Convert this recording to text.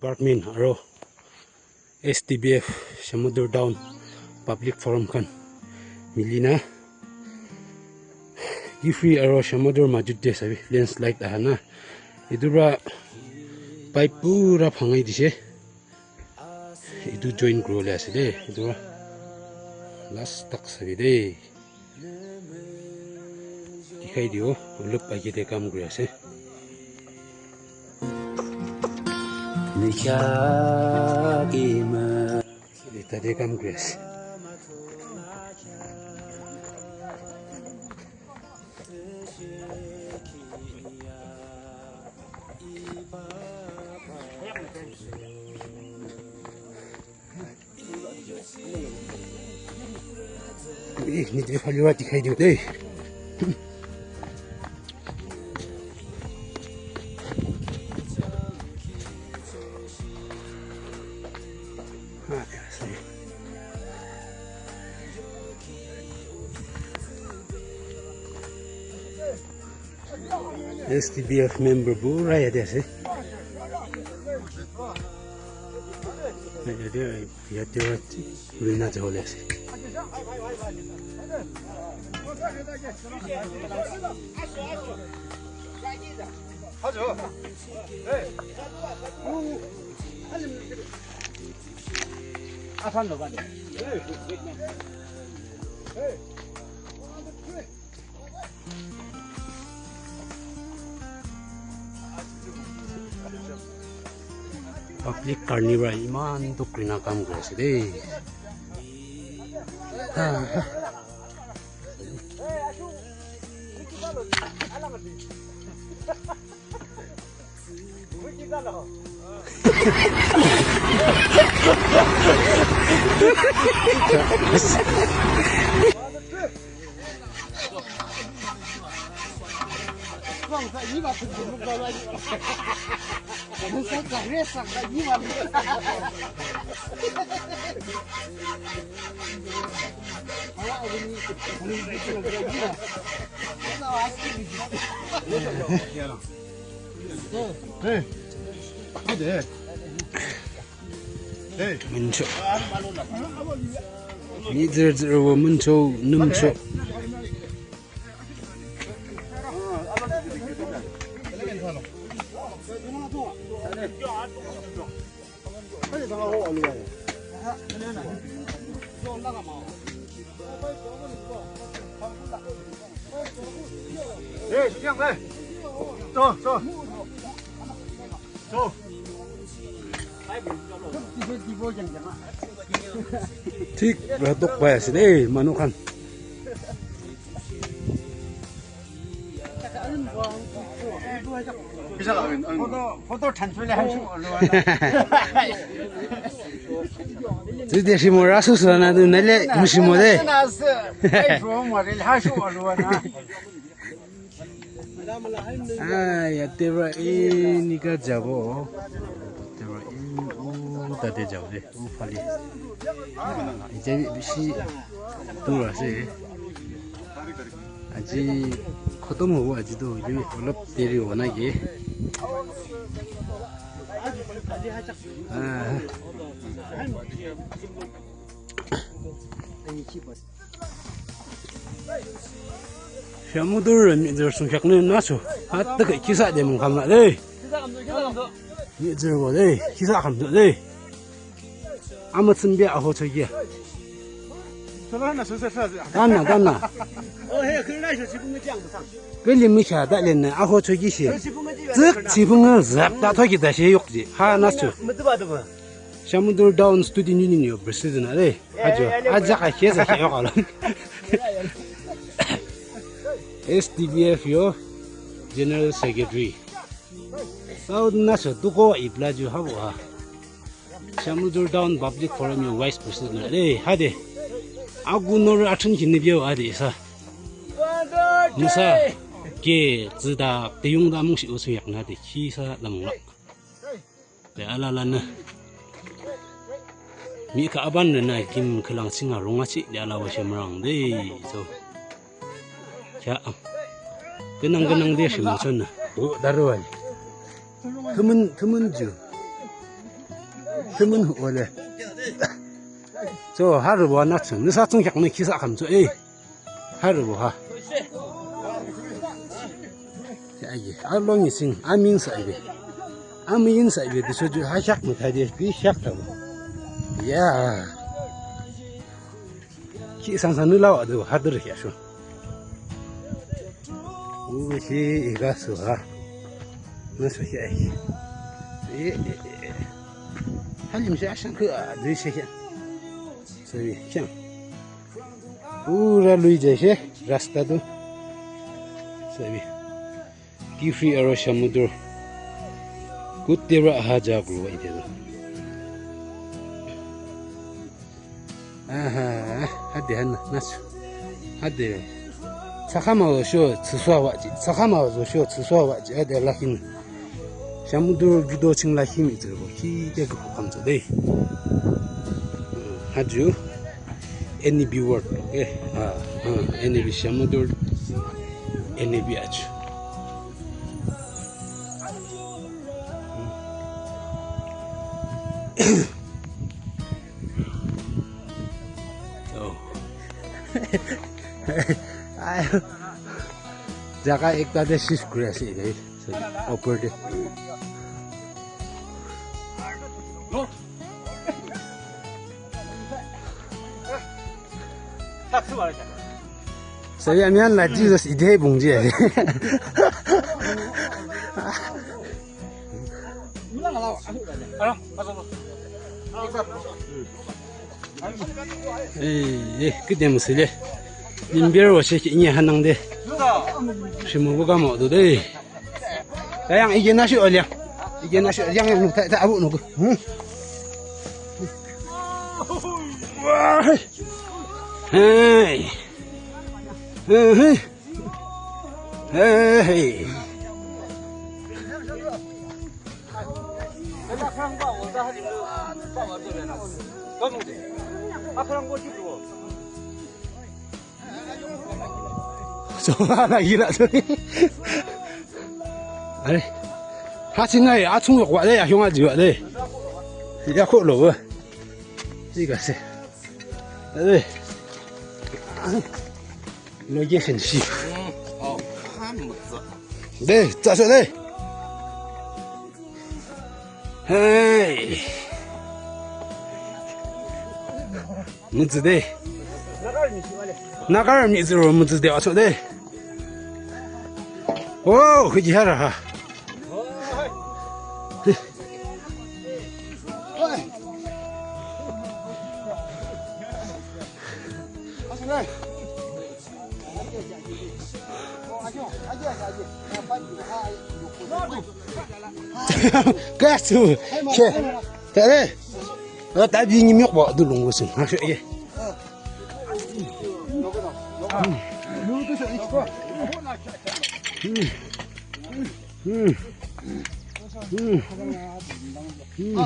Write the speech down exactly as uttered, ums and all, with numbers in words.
Department aro S D P F Shamator Town Public Forum khan milinü Kiphire aro Shamator majut de sabi landslide aha na. Etu pra pipe pura bhangai dise. Etu join kuribole ase de. Etu pra last tak sabi de. Dikhai dibo, olop age de kam kuri ase. Tate kam kuri ase. Eh, nitri khali wa dikhai dibo de. S D P F member pura yate ase. Yate, yate, yate rina jabole ase. Public carnival iman duk kurina kam kuri ase de. Ha, ha. Müncho. Ni zir zir wo müncho, nümcho. Thik ra duk pai ase de, manu khan. Photo, photo thansule hanshu alo ana. Tsüde shimo ra su su ana du nale mushimo de. Ai, yate pra enika jabo. Yate pra en, o, tate jabo de. Uphale. Ite bishi dur ase. Aji khotom hobo aji toh, olop deri hobo naki. Ah. Shamator mihtsürü sungkheaknü nacho. Hattake khisa de mung khamla de. Mihtsürübo de, khisa khamdo de. Amütsümbe ahochoki. Tanna, tanna. Külimkhi dale nü ahochoki shi. Tsük chibung zap ta thoki ta shi yokji. Ha nacho. Shamator Town Student Union yo president a de. Ajo, aja ka kesa khe yo kalo. S D P F yo General Secretary. South na so tuko ipla ju habo ha. Shamator Town Public Forum yo Vice President a de, ha de. Agu nor atun kini bio a de sa. Nisa ke zida de yung da mung shi usu yak na de kisa lamung lak. De alalanü. Mika abanrünü kim khülang chinga rungachih de alabah shemrang de so. Kya am. Künang künang de shemrang chonü. O daruan. Tümün, tümün ju. Tümün hu ole. Cho, harübo na chun. Nüsa thsungkheaknü khisa kamchoh e. Harübo ha. Agi, alongi sing, amin sa ibe. Amin sa ibe, di soju ha kheak mü thade, di kheak thabo. Ya. Ki sang sang nü lawa do, ha dur kheak sho. U shi iga su ha. Nüsa kheak. E, e, e. Halim shi ashang kü a, di shi kheak. Sabi, kheak. Pura lui jai she, rasta tu. Sabi. Kiphire aro Shamator. Kutera aha ja kulu wa ite tu. Aha, hade hana, nasu. Hade. Sakama lo sho, tsusuwa waji. Sakama lo sho, tsusuwa waji. Hade lakin. Shamator judo ching la himi tsürübo, ki ke ku kamchoh de. Haju, N E B word, okay? Ah, ah, N E B Shamator, N E B aju. Oh. Ayo. Jaga ekta te shift kuri ase ete. So, upor te. Sabi ami khan la Jesus ete bungji ase. Eh, eh, küdem sile. Limber wo she ki inye hanang de. Shimo bu kamo do de. Tayang ige na shi oliang. Ige na shi oliang yang ta, ta abu no. Hmm. Wah. Hey. Hey, hey. Hey, hey. Soba la ila so. Are. Ha ching ai, a chung yok wa de, a hiong a ji wa de. Ya ko lo wa. Ji ga se. Are. Location shi. De, tsa so de. Hey. Mütsü de. Nagar mi zero mütsü de aso de. Oh, hiji hara ha. Kasu. Ke. Tare. Ata bi ni miok ba du long wo sing. Ha, ye. Hmm. Hmm. Hmm. Hmm.